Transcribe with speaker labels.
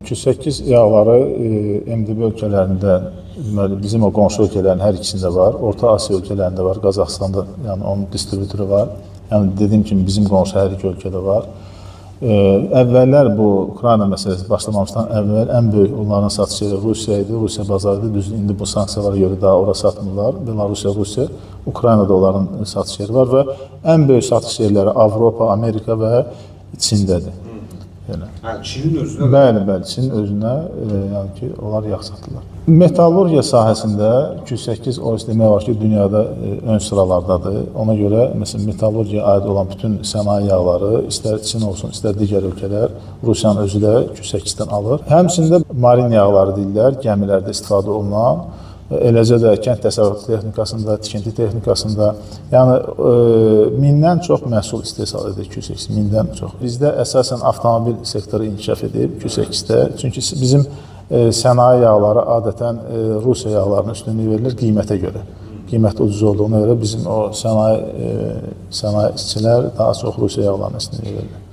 Speaker 1: Q8 yağları MDB ölkələrində, deməli bizim o qonşu ölkələrin hər ikisində var. Orta Asiya ölkələrində var, Qazaxıstanda, yəni onun distributoru var. Yəni dediyim kimi bizim qonşu hər iki ölkədə var. Əvvəllər bu Ukrayna məsələsi başlamamışdan əvvəl ən böyük onların satış yeri Rusiya idi, Rusiya bazarı idi. Düzdür, indi bu sanksiyalara görə daha ora satmırlar. Belarusiya, Rusiya, Ukraynada onların satış yeri var və ən böyük satış yerləri Avropa, Amerika və Çindədir. Belə.
Speaker 2: Hə, Çinin özünə.
Speaker 1: Bəli, bəli, Çinin özünə, yəni ki, onlar yağ satırlar. Metallurgiya sahəsində Q8 OS demək olar ki, dünyada ön sıralardadır. Ona görə məsələn metallurgiyaya aid olan bütün sənaye yağları, istər Çin olsun, istər digər ölkələr, Rusiyanın özü də Q8-dən alır. Həmçində marin yağları deyirlər, gəmilərdə istifadə olunan, eləcə də kənd təsərrüfatı texnikasında, tikinti texnikasında, yəni mindən çox məhsul istehsal edir Q8, mindən çox. Bizdə əsasən avtomobil sektoru inkişaf edib Q8-də. Çünki bizim sənaye yağları adətən Rusiya yağlarına üstünlük verilir qiymətə görə. Qiymət ucuz olduğuna görə bizim o sənaye işçilər daha çox Rusiya yağlarına üstünlük verirlər.